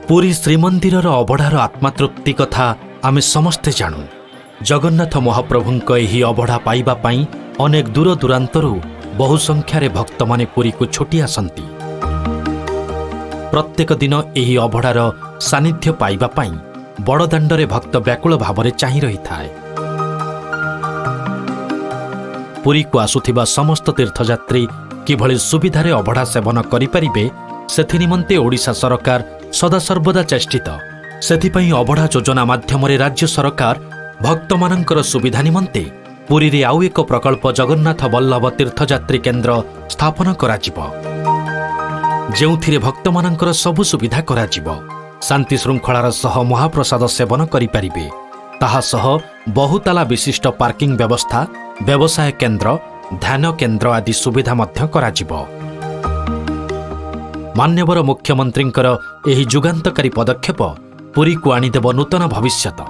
ପୁରୀ ଶ୍ରୀମନ୍ଦିରର ଅବଢ଼ାର ଆତ୍ମାତୃପ୍ତି କଥା ଆମେ ସମସ୍ତେ ଜାଣୁ। ଜଗନ୍ନାଥ ମହାପ୍ରଭୁଙ୍କ ଏହି ଅବଢ଼ା ପାଇବା ପାଇଁ ଅନେକ ଦୂର ଦୂରାନ୍ତରୁ ବହୁ ସଂଖ୍ୟାରେ ଭକ୍ତମାନେ ପୁରୀକୁ ଛୁଟି ଆସନ୍ତି। ପ୍ରତ୍ୟେକ ଦିନ ଏହି ଅବଢ଼ାର ସାନ୍ନିଧ୍ୟ ପାଇବା ପାଇଁ ବଡ଼ଦାଣ୍ଡରେ ଭକ୍ତ ବ୍ୟାକୁଳ ଭାବରେ ଚାହିଁ ରହିଥାଏ। ପୁରୀକୁ ଆସୁଥିବା ସମସ୍ତ ତୀର୍ଥଯାତ୍ରୀ କିଭଳି ସୁବିଧାରେ ଅବଢ଼ା ସେବନ କରିପାରିବେ, ସେଥିନିମନ୍ତେ ଓଡ଼ିଶା ସରକାର ସଦାସର୍ବଦା ଚେଷ୍ଟିତ। ସେଥିପାଇଁ ଅବଢ଼ା ଯୋଜନା ମାଧ୍ୟମରେ ରାଜ୍ୟ ସରକାର ଭକ୍ତମାନଙ୍କର ସୁବିଧା ନିମନ୍ତେ ପୁରୀରେ ଆଉ ଏକ ପ୍ରକଳ୍ପ ଜଗନ୍ନାଥ ବଲ୍ଲଭ ତୀର୍ଥଯାତ୍ରୀ କେନ୍ଦ୍ର ସ୍ଥାପନ କରାଯିବ, ଯେଉଁଥିରେ ଭକ୍ତମାନଙ୍କର ସବୁ ସୁବିଧା କରାଯିବ। ଶାନ୍ତି ଶୃଙ୍ଖଳାର ସହ ମହାପ୍ରସାଦ ସେବନ କରିପାରିବେ। ତାହା ସହ ବହୁତାଲା ବିଶିଷ୍ଟ ପାର୍କିଂ ବ୍ୟବସ୍ଥା, ବ୍ୟବସାୟ କେନ୍ଦ୍ର, ଧ୍ୟାନ କେନ୍ଦ୍ର ଆଦି ସୁବିଧା ମଧ୍ୟ କରାଯିବ। ମାନ୍ୟବର ମୁଖ୍ୟମନ୍ତ୍ରୀଙ୍କର ଏହି ଯୁଗାନ୍ତକାରୀ ପଦକ୍ଷେପ ପୁରୀକୁ ଆଣିଦେବ ନୂତନ ଭବିଷ୍ୟତ।